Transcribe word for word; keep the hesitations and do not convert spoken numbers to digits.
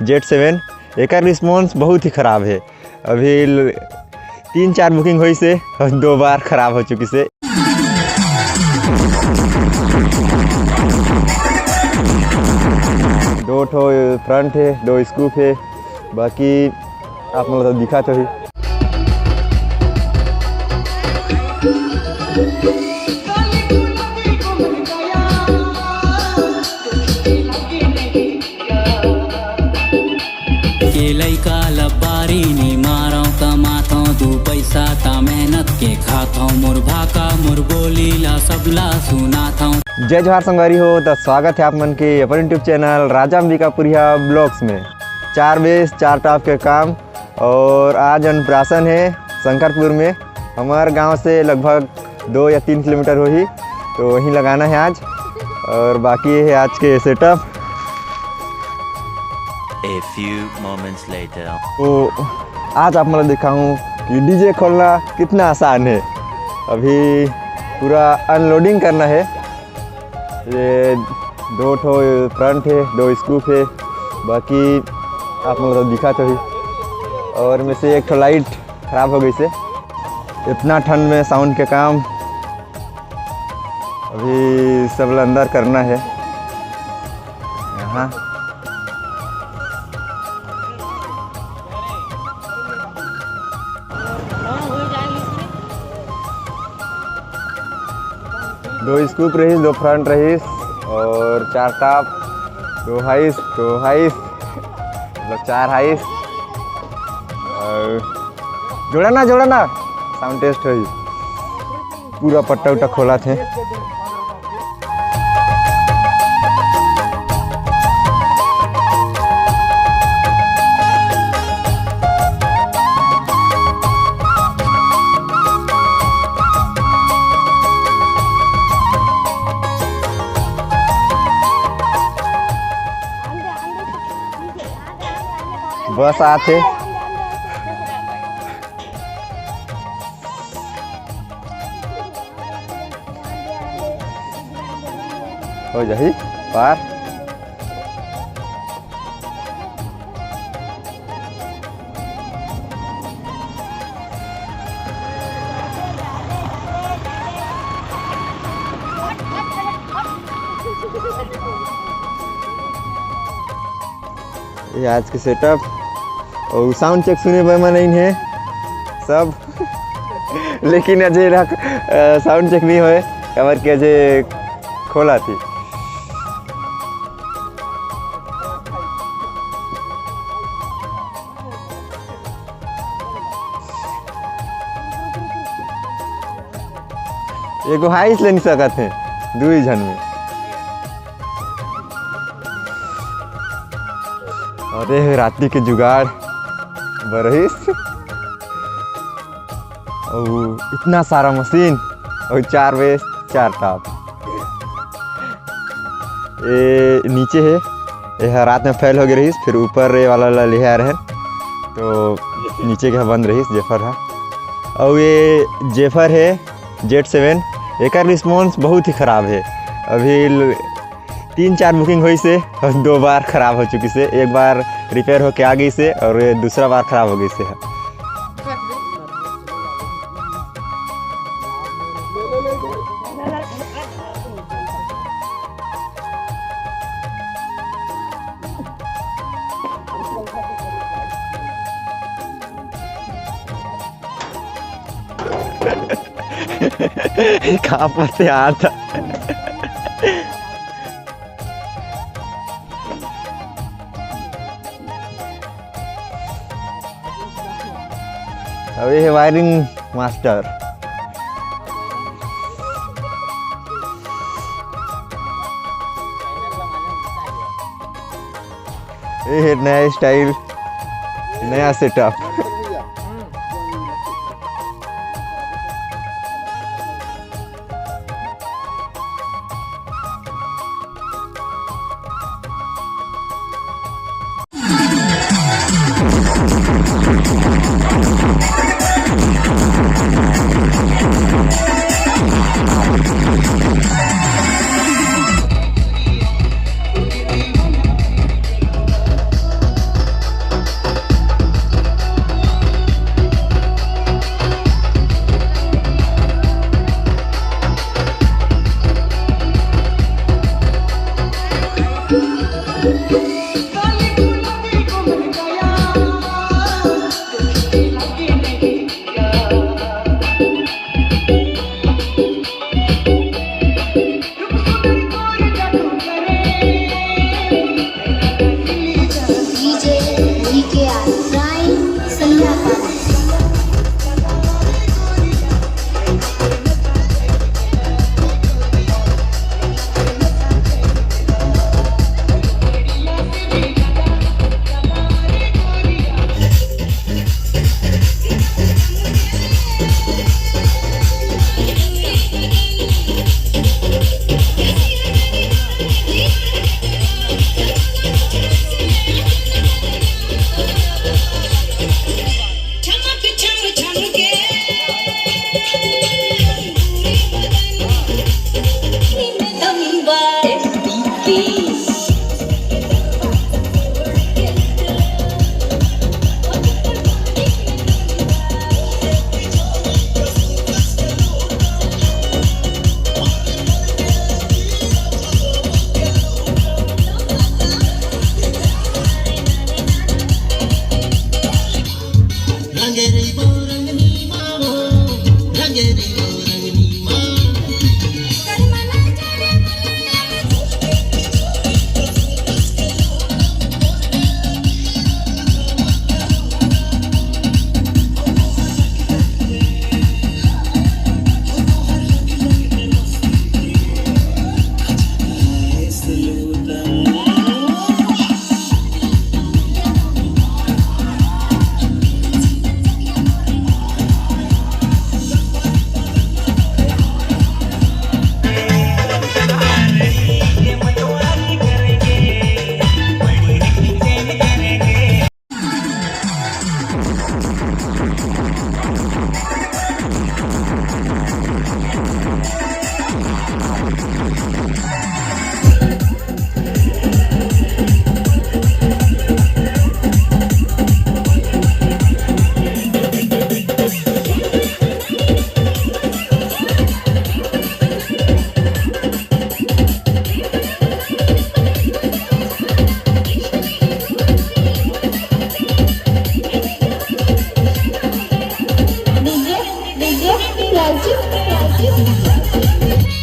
Jet seven, एकर response बहुत ही खराब है। अभी ल-, तीन चार बुकिंग होइस हे और दो बार खराब हो चुकिस हे। दो ठो फ्रंट हे, दो स्कूप हे, बाकी आप मन ला तो दिखत होही। के लइका लबारी नी मारव, कमाथव दू पैसा ता मेहनत के खाथव, मोर भाखा मोर बोली ला सबला सुनाथव। जय जोहार संगवारी हो, त स्वागत है आप मन के अपन YouTube चैनल राजा अंबिकापुरिया ब्लॉग्स में। चार बेस चार टॉप के काम और आज अन्नप्राशन है शंकरपुर में। हमार गांव से लगभग दो या तीन किलोमीटर होही, तो वहीं लगाना है आज। और बाकी ये है आज के setup. A few moments later. तो आज आप मतलब दिखाऊँ कि डीजे खोलना कितना आसान है। अभी पूरा अनलोडिंग करना है। ये दो ठो फ्रंट है, दो स्कूप है, बाकी आप मतलब दिखत होही। और में से एक ठो लाइट खराब हो गई से। इतना ठंड में साउंड के काम अभी सब ला अंदर करना है। यहाँ दो स्कूप रहीस, दो फ्रंट रहीस और चार टॉप, दो हाइस, दो हाइस, मतलब चार हाइस। और जोड़ा ना, जोड़ा ना, साउंड टेस्ट होही। पूरा पट्टा उट्टा खोला थे। बस आथे। हो जाही पार। ये आज के सेटअप और साउंड चेक सुने बर मन आइन हे सब। लेकिन अजय ला साउंड चेक नहीं होए, काबर के अजय खोला थी। एगो हाइस ले नहीं सकत हे दुई झन में। अरे राती के जुगाड़ बरहिस। अउ इतना सारा मशीन अउ चार बेस चार टॉप। ए नीचे हे, ए ह रात में फेल हो गए रहिस, फिर ऊपर ये वाला ला ले आ रहे, तो नीचे के ह बंद रहिस जेफर ह। अउ ये जेफर हे जेट सेवन, एकर रिस्पॉन्स बहुत ही खराब है। अभी ल-, तीन चार बुकिंग होइस हे और दो बार खराब हो चुकिस हे। एक बार रिपेयर होके आ गइस हे और ये दूसरा बार खराब हो गइस हे। कहाँ पर से आता? अउ ये हे वायरिंग मास्टर। ये हे नया स्टाइल, नया setup. DJ, DJ, Rajiv, Rajiv.